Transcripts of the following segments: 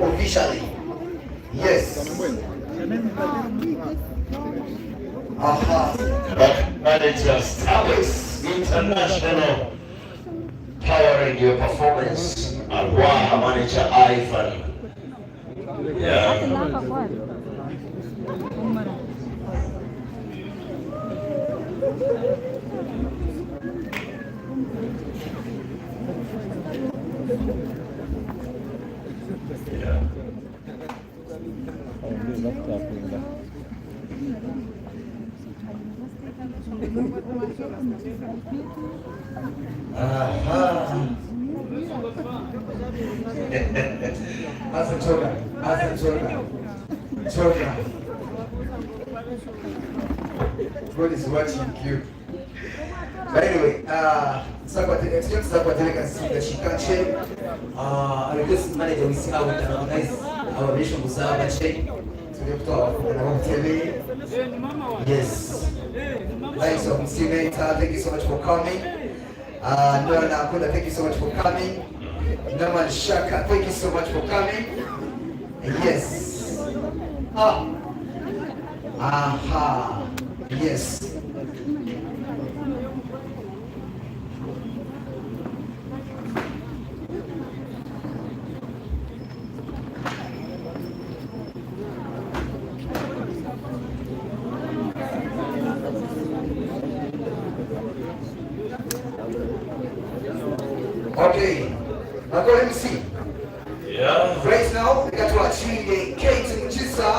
Officially. Yes. Aha. Manager Starbucks International powering your performance. Arwaha manager Ivan. Yeah. Aha. Haza choka, haza choka. Choka. God is watching you. But anyway, tuzakwate This manager we see how we can organize our relations abakye turi kutwabakunda nabo butebe. Yes. Thanks of Msimenta, thank you so much for coming. Nora Nakunda, thank you so much for coming. Norman Shaka, thank you so much for coming. Yes. Ah. Aha. Yes. Okay. Nakora MC. Yeah. Right now, reka twakire Kate Mugisa.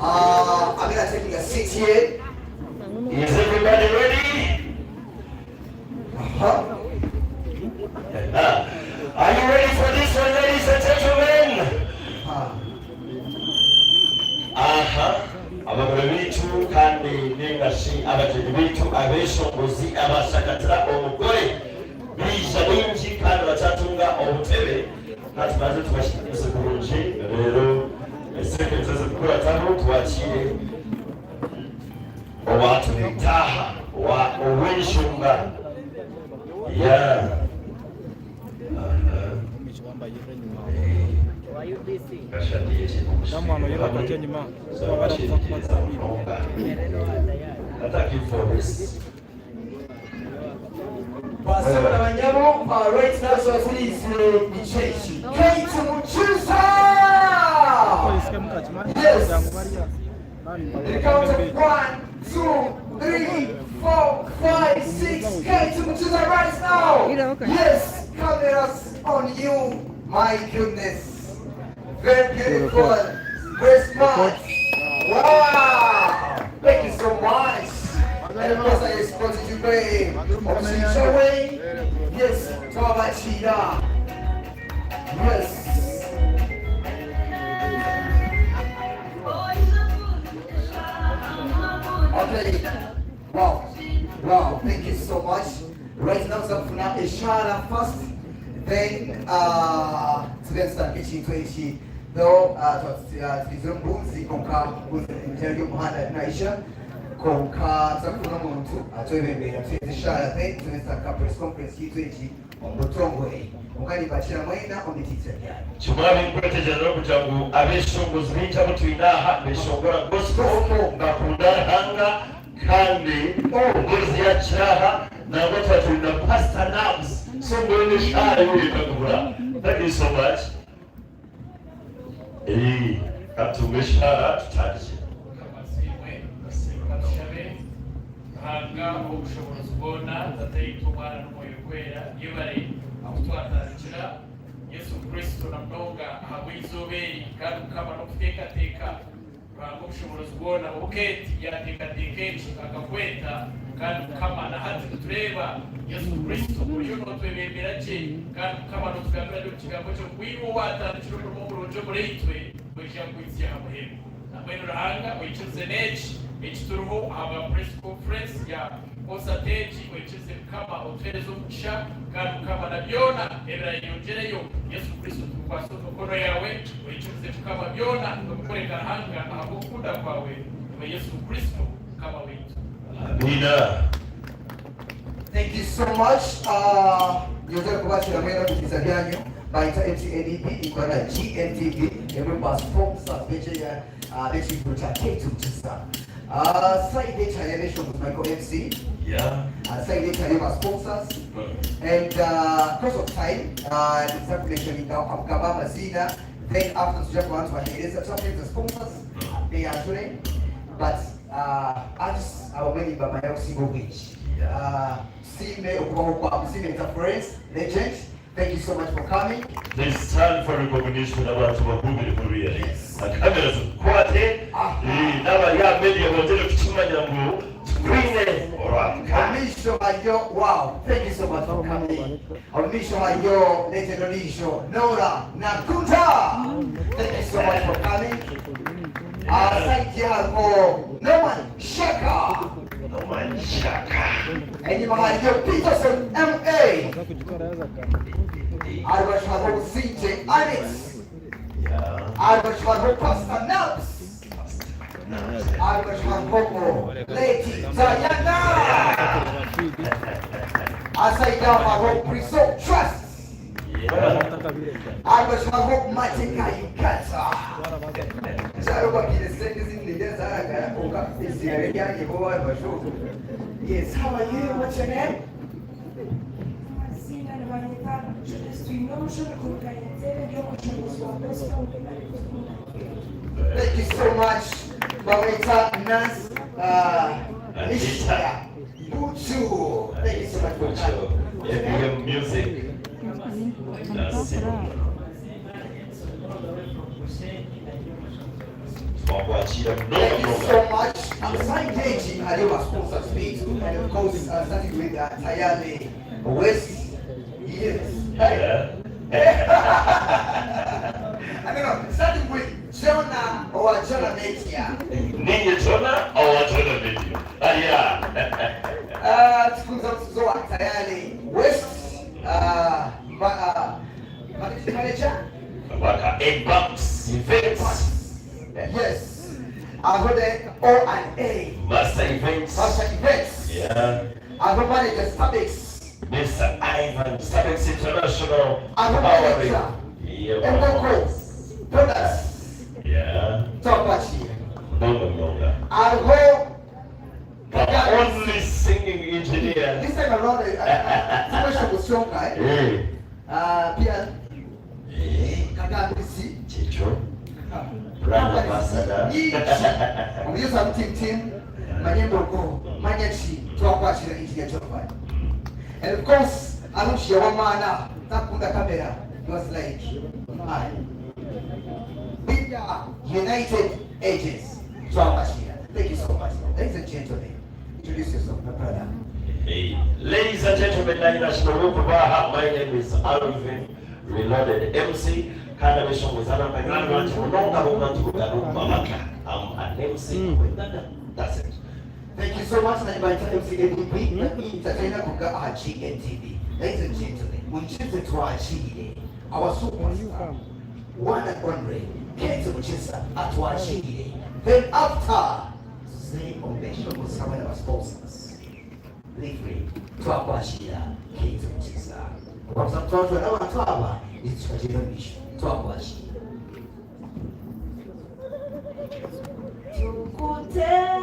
I'm gonna taking a seat here. Is everybody ready? Uh-huh. Are you ready for this one, ladies and gentlemen? Aha. Abagore bitu kandi ningashi abageni bitu abeshongozi abashakatira omugore bija bingi kandi bakyatunga obutebe kati tubanze tubashikirize kurungi rero esekezo zikukurataho twakire owatubitaha wa ow'enshonga ya Thank you for this. Basebo na banyabo, right now so turize ichechi. Kate Mugisa! Yes. The count of 1, 2, 3, 4, 5, 6. Kate Mugisa right now. Yes, cameras on you. My goodness. Very beautiful. Very smart. Wow. Thank you so much. And of course, I escorted you by Omushawe. Yes, Twabachira. Yes. Okay. Wow. Wow. Thank you so much. Right now, Zafuna Ishara first. Then, tugenda ekintu eki though turizire omubuuzi konka mbuuzi emityano ry'omuhanda naisha konka tuzakufuna omuntu atwebembera tuyenze eshaara then tugenda press conference yitu eki omu butongore konka nibakira mwena omu bitiitira byanyu. Kimwe binkwetegyereza kugira ngu abeshongozi bingi abu twine aha beshongora gospel bakunda Ruhanga kandi omugozi yakira aha nangwa tuba turi na Pastor Nabs so mbwenu eshaara yoyenda kubura. Thank you so much. Eh, katunga eshaara tutandikye. Mukama asiimwe. Katushabe. Ruhanga ow'obushoboorozi bwona, Tataitwe, Omwana n'Omwoyo Orikwera, yebare ahu twatandikira. Yesu Kristo na munonga ahabw'eizooba eri, kandi Mukama n'okuteekateeka. Ruhanga obushoboorozi bwona, obu Kate yaateekateeka eki, akakweta, kandi Mukama na hati nitureeba Yesu Kristo oriyo nootwebembera gye, kandi Mukama nootugambira gye omu Kigambo kye ngu iwe owaatandikire omurimo murungi omuriitwe, noija kuguhitsya aha muheru. Nambwenu Ruhanga oikirize n'eki eki turiho ahabwa Press Conference ya Concert egi, oikirize Mukama otuheereze omugisha, kandi Mukama na byona ebirayeyongyereyo, Yesu Kristo tubikwase omu mikono yaawe, oikirize Mukama byona nobikoreka Ruhanga ahabw'okukunda kwawe, niiwe Yesu Kristo Mukama waitu. Amiina. Thank you so much. Nyongera kubakira mwena omu bitiisa byanyu. Bayita MC ADP nikora na GNTV emwe mu ba sponsors b'ekivuru kya Kate Mukisa. Side egi hariyo abeshongozi Michael MC. Side egi hariyo ba sponsors and because of time ninza ku mentioninga kugamba amaziina then after nituja kuba nitubaheereza tuza kuheereza sponsors beyanjure but artists abamwe nimbamanya okusinga obwingi. Tusiime okubaho kwa Musiime Interference Legend. Thank you so much for coming. This time for recognition abantu bagumire really. Kamera zikukwate n'abari aha media bongere kukimanya ngu tukwine orwamuka. Omumaisho hariyo wow thank you so much for coming. Omumaisho hariyo legend ondiijo Norah Nankunda thank you so much for coming. Aha side ye hariho Norman Shaka. Norman Shaka. Enyima hariyo Peterson MA. Aha rubaju hariho Busingye Alex. Aha rubaju hariho Pastor Nabs. Aha rubaju hariho Lady Diana. Aha side aho hariho Prison Trust. Aha rubaju hariho Mateka Uganda. Kyarobabwire sente ezindi nindeeba zaragara kwonka eiziina ry'eryangye bo aha rubaju orwo. Yes, how are you? What's your name? Amazina nibanyeta Judith Twinomushana kuruga Entebbe ndi omushomesa wa gospel mbwenu arikukunda. Thank you so much. Bamweta Nurse Anita Buchu. Thank you so much for coming. ABM Music. Twakwakiira munonga Thank you munonga. so much. Side egi hariyo ba sponsors baitu and of course starting with Tayali West. Yes. Hey. I don't know. Starting with Jonah or Jonah Media. Ninye Jonah or Jonah Media. Aya. Tukunza mutuzo wa Tayali West manager. Waka Edbucks Events. Yes. Ahode O and A. Master Events. Master Events. Yeah. Aho manager Stabix. Mr. Ivan Stabix International. Aho manager. Yeah. Emoko Products. Yeah. Twakwakira. Munonga munonga. Aho The only singing engineer. This time around, Timoshe Musyonga, eh? Eh. Pia Eh. Kagambisi. Kyekyo. Brand ambassador. Nyingi. Omuyuza team team. Manyembogo, Manyachi, twakwakira engineer Jovan. And of course, Anushia Wamana, takunda camera. He was like, my. Media United Agents, twakwakira. Thank you so much. Ladies and gentlemen, introduce yourself, my brother. Hey, ladies and gentlemen, my name is Alvin Reloaded MC. Kandi abeshongozana banywani banje munonga bokubantu mabaka. I'm an MC. That's it. Thank you so much. Nanibaita MC ADP, entertainer kuga aha GNTV. Ladies and gentlemen, munchize twakire our superstar, one and only, Kate Mukisa atwakire. Then after, tuze omu hamwe n'aba sponsors. Lively, twakwakira Kate Mukisa. Okubakuza twatwara n'abantu aba, nitukagira omumaisho. Twakwakira. Tukutereza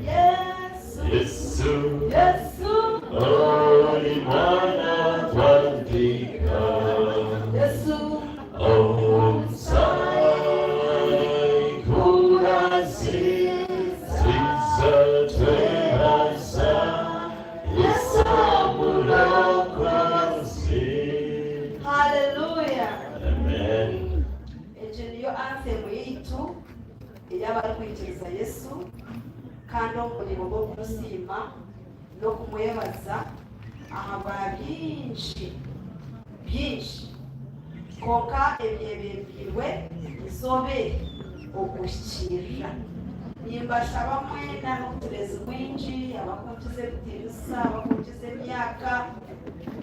Yesu, Yesu, Yesu, oli mwana twandika. Yesu, Omusai kuraziza twebaza Yesu mulokozi. Haleluya. Amen. Egyo niyo anthem yaitu ey'abarikwikiriza Yesu kandi omu muringo gw'okumusiima n'okumwebaza ahabwa bingi bingi kwonka ebyebembirwe izooba eri okuhikiirira. Nimbashaba mwena n'obucureezi bwingi abakunkiza ebitiinisa abakunkiza emyaka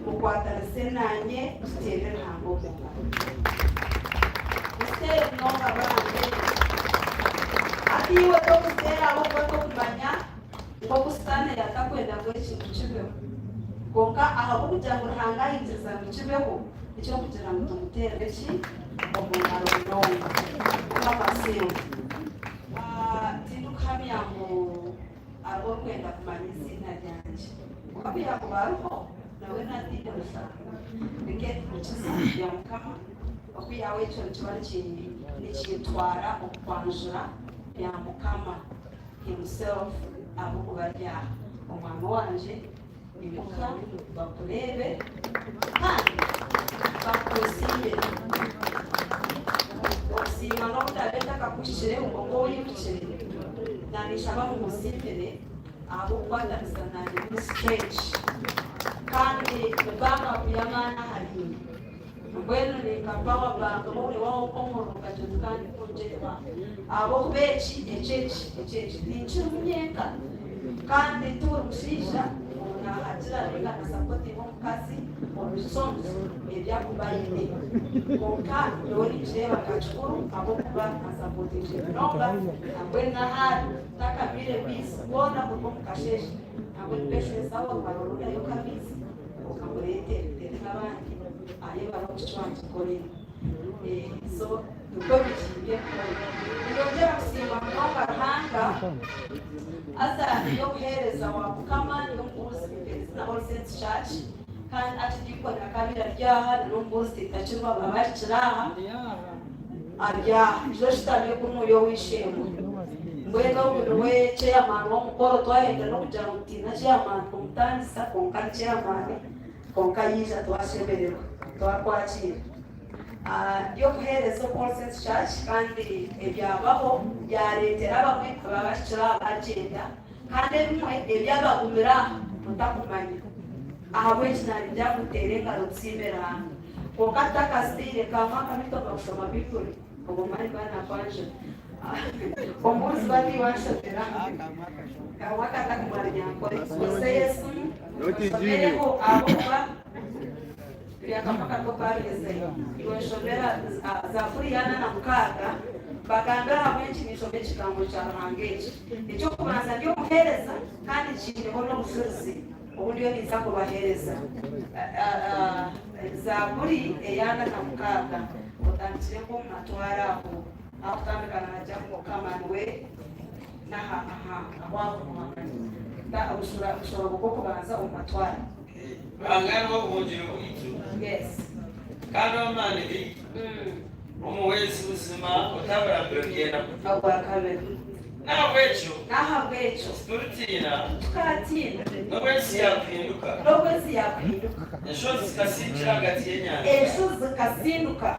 mukwatanise nanye tuteere Ruhanga omu ngaro. Muteere munonga bange. Hati iwe tokuteera ahabw'okuba tokumanya nk'oku Sitaane yatakwenda ngu ekintu kibeho. Kwonka ahabw'okugira ngu Ruhanga aikiriza ngu kibeho, nikyo kugira ngu tumuteerere ki? Omu ngaro munonga. Mukama asiimwe. Tindikuhamya ngu hariho orikwenda kumanya eiziina ryangye. Kwonka ku yaakuba ariho, nawe naatiine mushanga. Nikyo mukiza bya Mukama. Okwihaho ekyo nikiba nikintwara okukwanjura bya Mukama himself ahabw'okuba ari aha. Omwami wangye, imuka bakureebe kandi bakusiime. Okusiima n'obu ndaabe ntakakuhikireho kwonka oimukire, naninshaba ngu musiimire ahabw'okukwatanisa naanye muri siteegi kandi banka y'amaani ahariinye. Mbwenu ni nka power bank obu waoka omuriro okagira oti ka ndikungyereba ahabw'okuba eki, eki, eki, eki, eki tinkirimu nyenka. Kandi ti buri mushaija ngu naahagira nainga nasapotinga omukazi omu biconco ebi arikuba aine. Kwonka nyowe ninkireeba nka kikuru ahabw'okuba ansapotingire munonga. Nambwenu n'ahaari ntakabaire biizi bwona kuruga omu kasheeshe. Nambwenu Patience aho orumara orundayo nk'amaizi. Okamureetera reero n'abandi ayebare oku kicwangikore. So nikwo bigiire kukora. Ninyongyera kusiima munonga Ruhanga haza ndi omuheereza wa Mukama, ndi omubuurizi Mpeereza All Saints Church kandi Archdeacon akabaire ari aha na n'omubuurizi Titakirwa baba bahikire aha ari aha. Ija oshutame kunu ori ow'eishe-emwe. Mbwenu ogu niwe chairman w'omukoro twahenda n'okugira ngu tihaine chairman kumutandisa kwonka ni chairman kwonka yaija twashemererwa twakwakiira. Ndi omuheereza omu All Saints Church kandi ebyabaho byareetera abamwe ababahikire aha bagyenda kandi ebimwe ebyabagumire aha mutakumanya ahabw'enki naanye nteere engaro nsiime Ruhanga kwonka tutakazitaire kamwe akamito kakushoma Baiburi. Obwo mani mba nakwanjura. Omubuuzi bati wanshomera kamwe akatakumara nyankore. Nkozeyo esimu nshomereho ahabw'okuba buri akamwe akato karezeyo. Iwe nshomera Zaaburi ya 46 mbagambire ahabw'enki ninshoma ekigambo kya Ruhanga eki. Eky'okubanza ndi omuheereza kandi nkiineho n'obujurizi obu ndiyo ninza kubaheereza. Zaaburi eya 46. Otandikire nk'omu matwaro aho ahakutandika naagira ngu Mukama niwe n'aha aha ahu arikuhamanya. Ta omushura omushorongo gw'okubanza omu matwaro. Ruhanga niwe buhungiro bwaitu kandi ow'amaani gaitu, omuhwezi buzima otabura biro by'enaku. Ogwakabiri. N'ahabw'ekyo N'ahabw'ekyo tituritiina. Titukaatiina. N'obu ensi yaakuhinduka. N'obu ensi yaakuhinduka. Enshozi zikasindukira ahagati y'enyanja. Enshozi zikasinduka.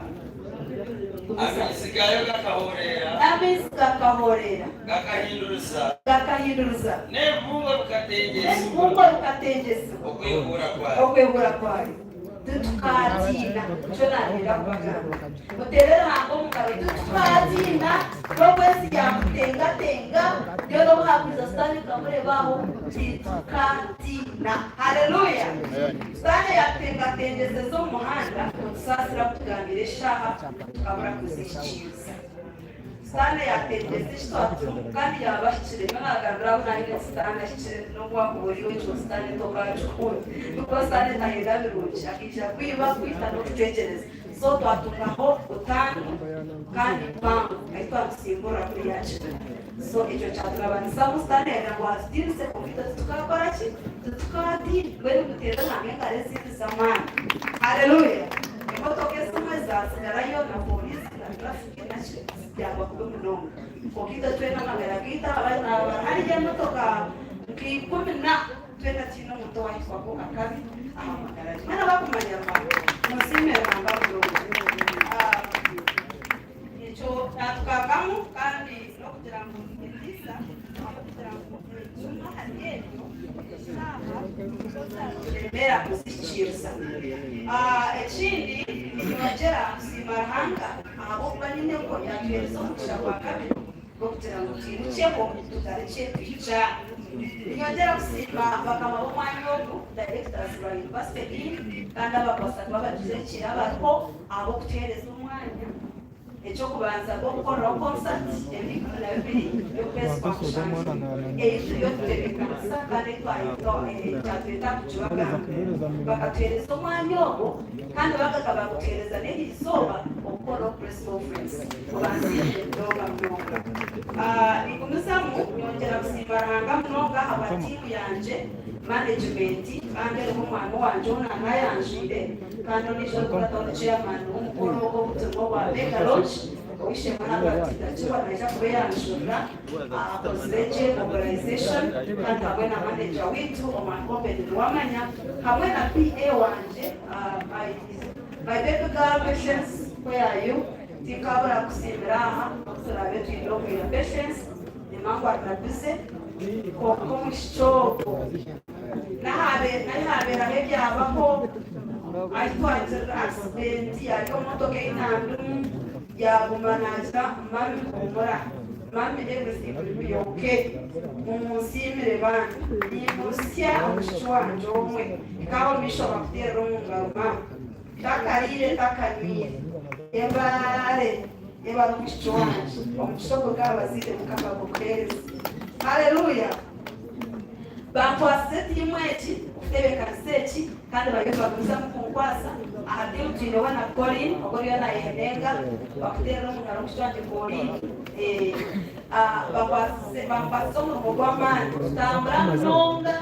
Amaizi gaayo gakahooreera. N'amaizi gakahooreera. Gakahinduriza. Gakahinduriza. N'ebibungo bikatengyetsibwa. N'ebibungo bikatengyetsibwa. Okwehuura kwayo. Okwehuura kwayo. Titukaatiina, nikyo naateera kubagamba. Muteere Ruhanga omu ngaro, titukaatiina, n'obu ensi yaamutengatenga, nyowe n'obu haakwija Sitaane nkamureeba aho, titukaatiina. Haleluya! Sitaane yaatutengatengyeseza omu muhanda, otusaasira kutugambiire eshaaha, tukabura kuzihikiiriza. Sitaane yaatengyeza eki twaturimu kandi yaaba ahikire. Nyowe naagambira abu naanye nti Sitaane ahikire n'obu waakuba ori ekyo Sitaane tokaakikunda. Ahabw'okuba Sitaane tayenda birungi, akaija kwiba, kwita n'okucwekyereza. So twatungaho butandu kandi mpango ahi twamusimburira kuri yaakira. So ekyo kyatugabanisamu Sitaane yaagira ngu atutiinise kwonka itwe titukaakora ki? Titukaatiina. Mbwenu muteere Ruhanga engaro ezindi z'amaani. Haleluya! Emotoka ezimwe zaatsigarayo na pooriisi na traffic. Byaba kubi munonga. Kwonka itwe twena amagara gaitu hariyo emotoka nka ikumi na twena tihaine omuntu owahikwaho akabi aha magara ge. Mwena abakumanya Ruhanga musiime Ruhanga munonga. Ekyo natukagamu kandi n'okugira ngu nibitiisa ahabw'okugira ngu kimwe ahari ebyo eshaaha nizo kuzihikiiriza. Ekindi ninyongyera kusiima Ruhanga Ahabw'okuba nyineko yaatuheereza omugisha gwa kabiri gw'okugira ngu twimukyeho tugarukye tuhikye aha. Niinyongyera kusiima bakama b'omwanya ogu, directors ba University Inn kandi ababaasa kuba batujwekiire abariho ahabw'okutuheereza omwanya. Eky'okubanza gw'okukoreraho konsati ebiro 12 by'okwezi kwa mushanju ei turiyo tutebeekanisa kandi ei twayetwa kyatweta kugibagambira. Bakatuheereza omwanya ogwo kandi bakaba bagutuheereza n'eri izooba okukoraho press conference. Mubansiimire munonga munonga. Ningumizamu nyongyera kusiima Ruhanga munonga ahabwa tiimu yangye, management kandi eriho omwana owangye ou naanayanjwire. Kandi ondiijo orikukurataho ni chairman w'omukoro ogu oguturimu ogwa Mega Lodge, ow'eishe-emwe Herbert Takirwa naija kuba eyanjurira akozire gye mobilization kandi hamwe na manager waitu Omar Obed Nuwamanya hamwe na PA wangye my my baby girl Patience where are you? Tinkabura kukusiimira aha n'obu turaabe twine obwire Patience nimangwarira busy kwonka omwishiki ogwo N'ahi haabeeraho ebyabaho, ahi twagirira akisidenti, yaari omu motoka ei naandimu, yaaguma naagira Mummy huumura, Mummy everything will be okay. Mumunsiimire baana. Niimurutsya omwishiki wangye omwe. Nkaaba omu maisho bakuteerera omu ngaro maama. Takariire takanywire. Yebare, yebare omwishiki wangye. Omugisha oguruga aha bazaire Mukama agukuheereze. Haleluya! Bankwasize tiimu egi kutebeekanisa eki kandi bariyo nibagumizamu kunkwasa. Aha tiimu twineho na Pauline ogwo oriyo naayehenenga bakuteerera omu ngaro omushija wangye Pauline. Bankwasize bankwasize omurimo gw'amaani. Nitutambura munonga,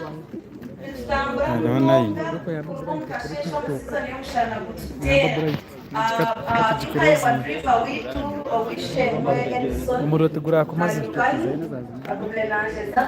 nitutambura munonga kuruga omu kasheeshe omu sizoni y'omushana gututeera. Tinkayebwa diriva waitu ow'eishe-emwe Edson Omuriro tigurakumazire. Karimu agumire nangyeza.